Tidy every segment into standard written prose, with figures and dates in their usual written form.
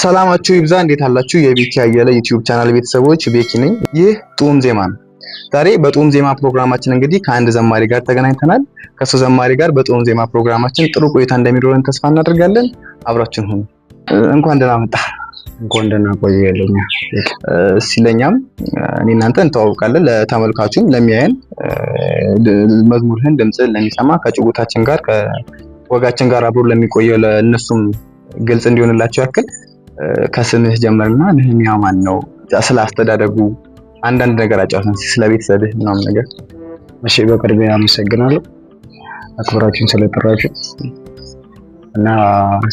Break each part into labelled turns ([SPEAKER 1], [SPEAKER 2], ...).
[SPEAKER 1] ሰላማችሁ ይብዛ። እንዴት አላችሁ? የቤኪ አየለ YouTube channel ቤተሰቦች ቤኪ ነኝ። ይህ ጡም ዜማ ነው። ዛሬ በጡም ዜማ ፕሮግራማችን እንግዲህ ከአንድ ዘማሪ ጋር ተገናኝተናል። ከሱ ዘማሪ ጋር በጡም ዜማ ፕሮግራማችን ጥሩ ቆይታ እንደሚኖረን ተስፋ እናደርጋለን። አብራችን ሁኑ። እንኳን ደህና መጣ።
[SPEAKER 2] እንኳን ደህና ቆየልኝ።
[SPEAKER 1] እስኪ ለእኛም እኔ እናንተ እንተዋወቃለን፣ ለተመልካቹም ለሚያየን መዝሙርህን ድምፅህን ለሚሰማ ከጭውታችን ጋር ከወጋችን ጋር አብሮ ለሚቆየው ለእነሱም ግልጽ እንዲሆንላቸው ያክል ከስምህ ጀምርና ነህምያ ማን ነው፣ ስለ አስተዳደጉ አንዳንድ ነገር አጫውተን፣ ስለ ቤተሰብህ ምናምን ነገር።
[SPEAKER 2] እሺ፣ በቅድሚያ አመሰግናለሁ አክብራችሁን ስለጠራችሁ እና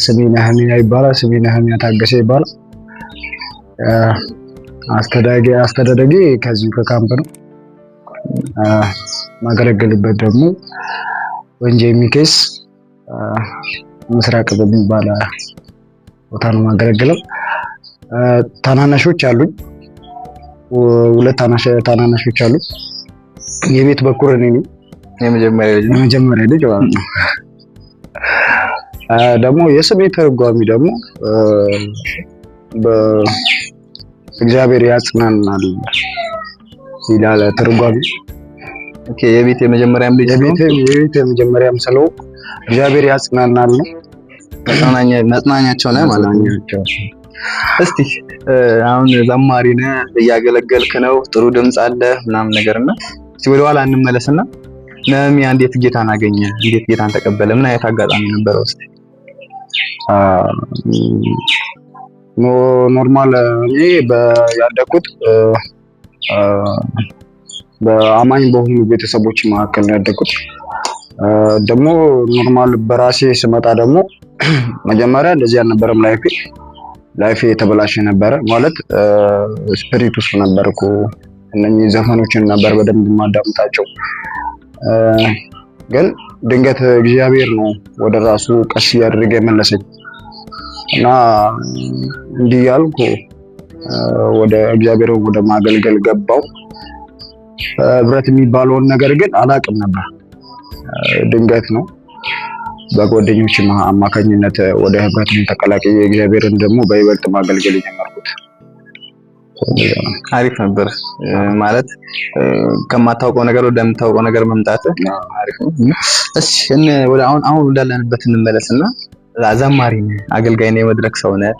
[SPEAKER 2] ስሜ ነህምያ ይባላል። ስሜ ነህምያ ታገሰ ይባላል። አስተዳደጌ ከዚሁ ከካምፕ ነው። ማገለግልበት ደግሞ ወንጂ ሚኬስ ምስራቅ በሚባል ቦታ ነው ማገለግለው። ታናናሾች አሉኝ። ሁለት ታናናሾች አሉኝ። የቤት በኩር እኔ ነኝ። የመጀመሪያ ልጅ ማለት ነው። ደግሞ የስሜ ተርጓሚ ደግሞ በእግዚአብሔር ያጽናናል ይላል ተርጓሚ።
[SPEAKER 1] Okay፣ የቤት የመጀመሪያም ልጅ ነው።
[SPEAKER 2] የቤት የመጀመሪያም ስለው እግዚአብሔር ያጽናናል ነው።
[SPEAKER 1] መጽናኛቸው ነህ ማለት ነው። እስቲ አሁን ዘማሪ ነህ፣ እያገለገልክ ነው፣ ጥሩ ድምፅ አለ ምናምን ነገርና እስቲ ወደኋላ እንመለስና ነህምያ እንዴት ጌታን አገኘ? እንዴት ጌታን ተቀበለ? ምን አይነት አጋጣሚ ነበረው? እስቲ
[SPEAKER 2] Normal እኔ ያደኩት በአማኝ በሆኑ ቤተሰቦች መካከል ነው ያደኩት። ደግሞ normal በራሴ ስመጣ ደግሞ መጀመሪያ እንደዚህ አልነበረም life ኤ። Life ኤ የተበላሸ ነበረ ማለት spirit ውስጥ ነበርኩ። እነኚህ ዘፈኖችን ነበር በደንብ የማዳምጣቸው። ግን ድንገት እግዚአብሔር ነው ወደ ራሱ ቀስ እያደረገ የመለሰኝ እና እንዲህ ያልኩ ወደ እግዚአብሔር ወደ ማገልገል ገባው። ህብረት የሚባለውን ነገር ግን አላውቅም ነበር። ድንገት ነው በጓደኞች አማካኝነት ወደ ህብረት ተቀላቅዬ እግዚአብሔርን ደግሞ በይበልጥ ማገልገል የጀመርኩት።
[SPEAKER 1] አሪፍ ነበር ማለት ከማታውቀው ነገር ወደምታውቀው ነገር መምጣት አሪፍ ነው። እሺ ወደ አሁን አሁን ወዳለንበት እንመለስና ዘማሪ ነህ፣ አገልጋይ ነህ፣ የመድረክ ሰው ነህ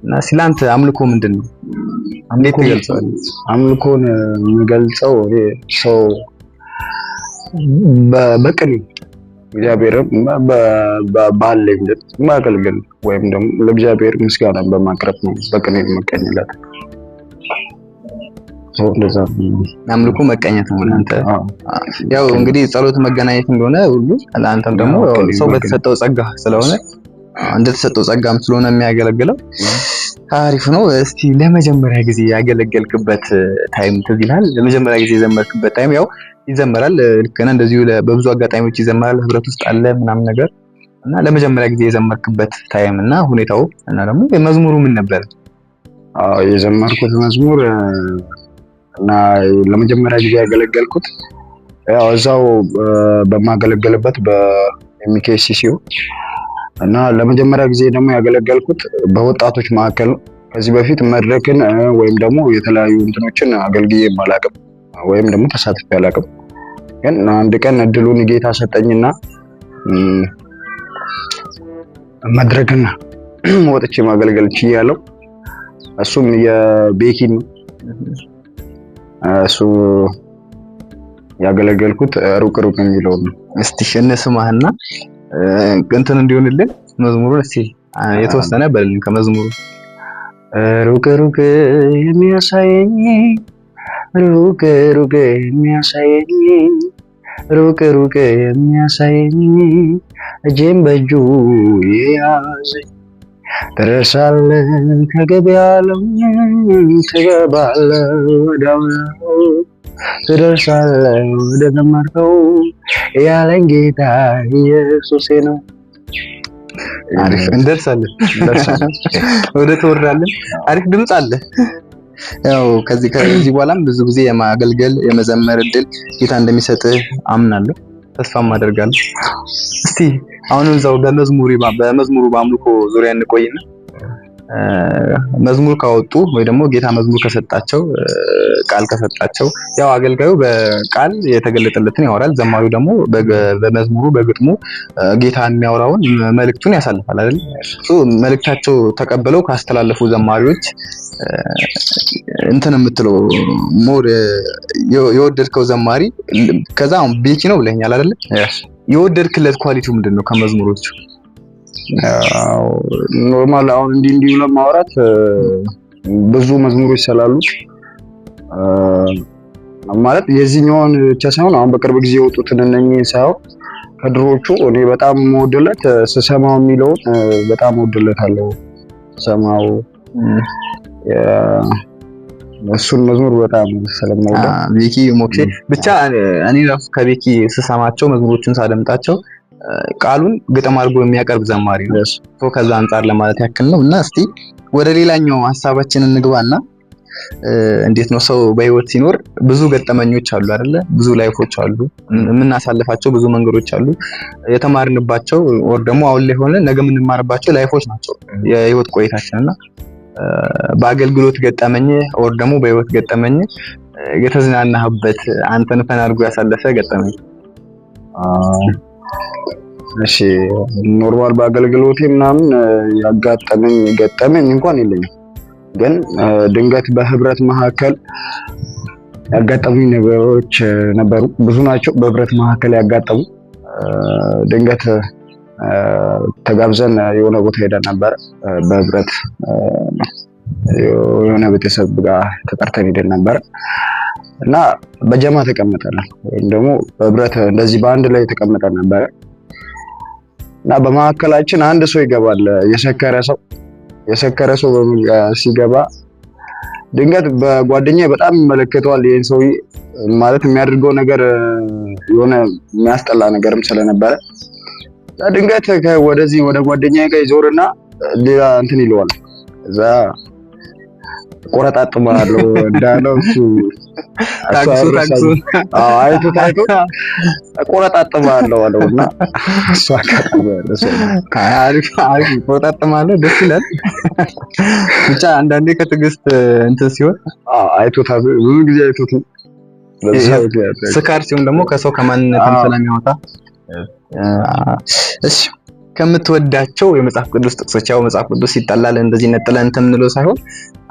[SPEAKER 1] እና ስላንተ አምልኮ ምንድን ነው? እንዴት ትገልጸዋለህ?
[SPEAKER 2] አምልኮን የምገልጸው ሰው በቅኔ እግዚአብሔርን ባለኝ ማገልገል ወይም ደግሞ ለእግዚአብሔር ምስጋና በማቅረብ ነው በቅኔ የምቀኝለት።
[SPEAKER 1] አምልኮ መቀኘት ነው ለአንተ። ያው እንግዲህ ጸሎት መገናኘት እንደሆነ ሁሉ ለአንተም ደግሞ ሰው በተሰጠው ጸጋ ስለሆነ እንደተሰጠው ጸጋም ስለሆነ የሚያገለግለው አሪፍ ነው። እስቲ ለመጀመሪያ ጊዜ ያገለገልክበት time ትዝ ይልሃል? ለመጀመሪያ ጊዜ የዘመርክበት time። ያው ይዘመራል፣ ልክ ነህ፣ እንደዚሁ በብዙ አጋጣሚዎች ይዘመራል፣ ህብረት ውስጥ አለ ምናምን ነገር እና ለመጀመሪያ ጊዜ የዘመርክበት time እና ሁኔታው እና ደግሞ መዝሙሩ ምን ነበር?
[SPEAKER 2] አዎ፣ የዘመርኩት መዝሙር እና ለመጀመሪያ ጊዜ ያገለገልኩት ያው እዛው በማገለገልበት በኤምኬሲሲው እና ለመጀመሪያ ጊዜ ደግሞ ያገለገልኩት በወጣቶች መካከል ነው። ከዚህ በፊት መድረክን ወይም ደግሞ የተለያዩ እንትኖችን አገልግዬ አላውቅም ወይም ደግሞ ተሳትፌ አላውቅም። ግን አንድ ቀን እድሉን ጌታ ሰጠኝና መድረክን ወጥቼ ማገልገል ችያለሁ። እሱም የቤኪን ነው። እሱ ያገለገልኩት ሩቅ ሩቅ የሚለው ነው።
[SPEAKER 1] እስቲ እንስማህና እንትን እንዲሆንልን መዝሙሩን እስቲ የተወሰነ በልን ከመዝሙሩ።
[SPEAKER 2] ሩቅ ሩቅ የሚያሳየኝ፣ ሩቅ ሩቅ የሚያሳየኝ፣ ሩቅ ሩቅ የሚያሳየኝ፣ እጄን በእጁ የያዘኝ፣ ትደርሳለህ ከግብ ያለው፣ ትገባለህ ወደ ትደርሳለህ ወደ ዘመርከው ያለኝ ጌታ ኢየሱሴ ነው።
[SPEAKER 1] አሪፍ፣ እንደርሳለን፣ ወደ ትወርዳለን። አሪፍ ድምፅ አለ። ያው ከዚህ በኋላም ብዙ ጊዜ የማገልገል የመዘመር እድል ጌታ እንደሚሰጥህ አምናለሁ፣ ተስፋም አደርጋለሁ። እስቲ አሁንም እዛው በመዝሙሩ በአምልኮ ዙሪያ እንቆይና መዝሙር ካወጡ ወይ ደግሞ ጌታ መዝሙር ከሰጣቸው፣ ቃል ከሰጣቸው፣ ያው አገልጋዩ በቃል የተገለጠለትን ያወራል። ዘማሪው ደግሞ በመዝሙሩ በግጥሙ ጌታ የሚያወራውን መልእክቱን ያሳልፋል አይደል? So መልእክታቸው ተቀብለው ካስተላለፉ ዘማሪዎች እንትን የምትለው more የወደድከው ዘማሪ፣ ከዛ አሁን ቤኪ ነው ብለኛል አይደል? የወደድክለት quality ው ምንድን ነው ከመዝሙሮቹ?
[SPEAKER 2] Normal አሁን እንዲህ እንዲህ ብለን ማውራት ብዙ መዝሙሮች ስላሉት፣ ማለት የዚህኛውን ብቻ ሳይሆን አሁን በቅርብ ጊዜ የወጡትን እነኚህን ሳይሆን ከድሮዎቹ እኔ በጣም የምወድለት ስሰማው የሚለውን በጣም እወድለታለሁ። ስሰማው እሱን መዝሙር በጣም ስለምወደው።
[SPEAKER 1] ቤኪ ሞክሼ ብቻ እኔ ራሱ ከቤኪ ስሰማቸው፣ መዝሙሮቹን ሳደምጣቸው ቃሉን ግጥም አድርጎ የሚያቀርብ ዘማሪ ነው። So ከዛ አንጻር ለማለት ያክል ነው። እና እስቲ ወደ ሌላኛው ሀሳባችን እንግባና እንዴት ነው፣ ሰው በህይወት ሲኖር ብዙ ገጠመኞች አሉ አይደለ? ብዙ life ኦች አሉ፣ የምናሳልፋቸው ብዙ መንገዶች አሉ፣ የተማርንባቸው or ደግሞ አሁን ላይ ሆነ ነገ የምንማርባቸው life ኦች ናቸው የህይወት ቆይታችን። እና በአገልግሎት ገጠመኝ or ደግሞ በህይወት ገጠመኝ የተዝናናህበት፣ አንተን fun አድርጎ ያሳለፈ ገጠመኝ?
[SPEAKER 2] እሺ፣ normal በአገልግሎቴ ምናምን ያጋጠመኝ ገጠመኝ እንኳን የለኝም። ግን ድንገት በህብረት መካከል ያጋጠሙኝ ነገሮች ነበሩ። ብዙ ናቸው። በህብረት መካከል ያጋጠሙ፣ ድንገት ተጋብዘን የሆነ ቦታ ሄደን ነበር። በህብረት የሆነ ቤተሰብ ጋር ተጠርተን ሄደን ነበር እና በጀማ ተቀምጠናል፣ ወይም ደግሞ በህብረት እንደዚህ በአንድ ላይ ተቀምጠን ነበረ እና በመካከላችን አንድ ሰው ይገባል፣ የሰከረ ሰው። የሰከረ ሰው ሲገባ ድንገት በጓደኛዬ በጣም ይመለከተዋል ይሄን ሰውዬ፣ ማለት የሚያደርገው ነገር የሆነ የሚያስጠላ ነገርም ስለነበረ ድንገት ወደዚህ ወደ ጓደኛዬ ጋር ይዞርና ሌላ እንትን ይለዋል። እዛ ቆረጣጥማለሁ እንዳለው እሱ
[SPEAKER 1] ታክሱ ታክሱ።
[SPEAKER 2] አይቶ ታይቶ ቆረጣጥማለሁ አለው እና እሱ አጋጣሚ
[SPEAKER 1] አሪፍ አሪፍ፣ ቆረጣጥማለሁ ደስ ይላል። ብቻ አንዳንዴ ከትዕግስት እንትን ሲሆን
[SPEAKER 2] አይቶታ ብዙ ጊዜ አይቶት
[SPEAKER 1] ስካር ሲሆን ደግሞ ከሰው ከማንነትም ስለሚያወጣ። እሺ፣ ከምትወዳቸው የመጽሐፍ ቅዱስ ጥቅሶች፣ ያው መጽሐፍ ቅዱስ ይጠላል እንደዚህ ነጥለን እንትን የምንለው ሳይሆን፣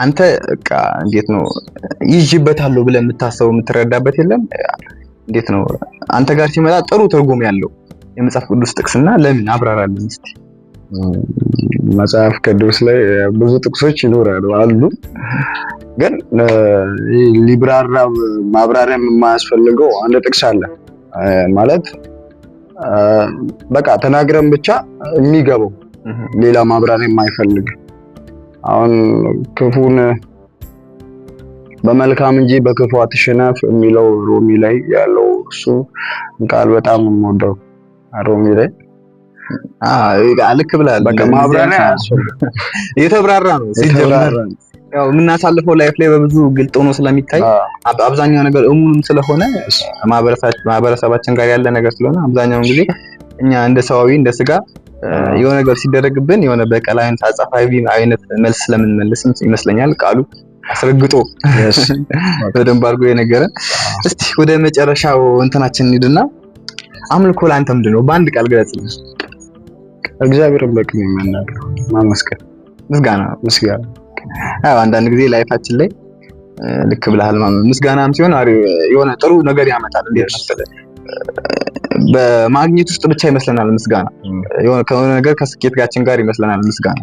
[SPEAKER 1] አንተ በቃ እንዴት ነው ይዤበታለሁ ብለህ የምታስበው፣ የምትረዳበት የለም? እንዴት ነው አንተ ጋር ሲመጣ ጥሩ ትርጉም ያለው የመጽሐፍ ቅዱስ ጥቅስና ለምን፣ አብራራልን እስቲ።
[SPEAKER 2] መጽሐፍ ቅዱስ ላይ ብዙ ጥቅሶች ይኖራሉ አሉ፣ ግን ሊብራራ ማብራሪያም የማያስፈልገው አንድ ጥቅስ አለ፣ ማለት በቃ ተናግረን ብቻ የሚገባው፣ ሌላ ማብራሪያ የማይፈልግ። አሁን ክፉን በመልካም እንጂ በክፉ አትሸነፍ የሚለው ሮሚ ላይ ያለው እሱ ቃል በጣም የምወደው ሮሚ ላይ።
[SPEAKER 1] ልክ ብለሃል።
[SPEAKER 2] በቃ ማብራሪያ አያስፈልግም።
[SPEAKER 1] የተብራራ ነው ሲጀመር። ያው የምናሳልፈው life ላይ በብዙ ግልጥ ሆኖ ስለሚታይ፣ አብዛኛው ነገር እሙንም ስለሆነ፣ ማህበረሰባችን ጋር ያለ ነገር ስለሆነ፣ አብዛኛውን ጊዜ እኛ እንደ ሰዋዊ እንደ ስጋ የሆነ ነገር ሲደረግብን የሆነ በቀል አይነት፣ አጸፋዊ አይነት መልስ ስለምንመልስም ይመስለኛል ቃሉ አስረግጦ በደንብ አድርጎ የነገረን። እስቲ ወደ መጨረሻው እንትናችን እንሂድና አምልኮ ለአንተ ምንድን ነው? በአንድ ቃል ግለጽልን።
[SPEAKER 2] እግዚአብሔርን በቅኔ መናገር፣ ማመስገን።
[SPEAKER 1] ምስጋና።
[SPEAKER 2] ምስጋና።
[SPEAKER 1] አዎ፣ አንዳንድ ጊዜ life ኣችን ላይ ልክ ብለሃል። ምስጋናም ሲሆን የሆነ ጥሩ ነገር ያመጣል። እንዴት መሰለህ፣ በማግኘት ውስጥ ብቻ ይመስለናል ምስጋና፣ የሆነ ከሆነ ነገር ከስኬታችን ጋር ይመስለናል ምስጋና።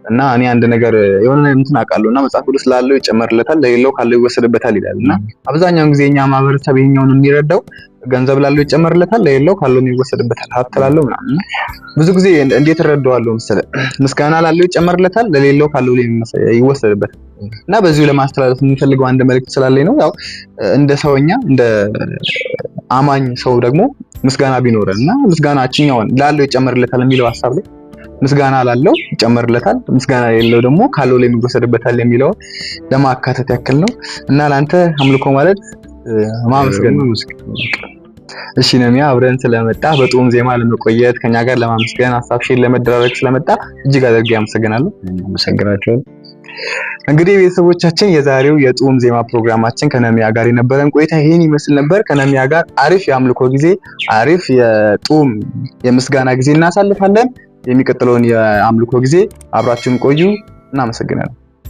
[SPEAKER 1] እና እኔ አንድ ነገር የሆነ እንትን አውቃለሁ እና መጽሐፍ ቅዱስ ላለው ይጨመርለታል፣ ለሌለው ካለው ይወሰድበታል ይላል። እና አብዛኛውን ጊዜ እኛ ማህበረሰብ ይሄኛውን የሚረዳው ገንዘብ ላለው ይጨመርለታል፣ ለሌለው ካለው ይወሰድበታል፣ ሀብት ላለው ምናምን። ብዙ ጊዜ እንዴት እረዳዋለሁ መሰለህ፣ ምስጋና ላለው ይጨመርለታል፣ ለሌለው ካለው ይወሰድበታል። እና በዚሁ ለማስተላለፍ የምፈልገው አንድ መልእክት ስላለኝ ነው። ያው እንደ ሰውኛ እንደ አማኝ ሰው ደግሞ ምስጋና ቢኖረን እና ምስጋናችኛውን ላለው ይጨመርለታል የሚለው ሀሳብ ላይ፣ ምስጋና ላለው ይጨመርለታል፣ ምስጋና የሌለው ደግሞ ካለው ላይ የሚወሰድበታል የሚለውን ለማካተት ያክል ነው። እና ለአንተ አምልኮ ማለት ማመስገን ነው። እሺ ነሚያ፣ አብረን ስለመጣ በጥዑም ዜማ ለመቆየት ከኛ ጋር ለማመስገን ሀሳብ share ለመደራረግ ስለመጣ እጅግ አድርጌ አመሰግናለሁ።
[SPEAKER 2] አመሰግናቸዋለሁ።
[SPEAKER 1] እንግዲህ ቤተሰቦቻችን የዛሬው የጥዑም ዜማ ፕሮግራማችን ከነሚያ ጋር የነበረን ቆይታ ይህን ይመስል ነበር። ከነሚያ ጋር አሪፍ የአምልኮ ጊዜ፣ አሪፍ የጥዑም የምስጋና ጊዜ እናሳልፋለን። የሚቀጥለውን የአምልኮ ጊዜ አብራችሁን ቆዩ። እናመሰግናለን።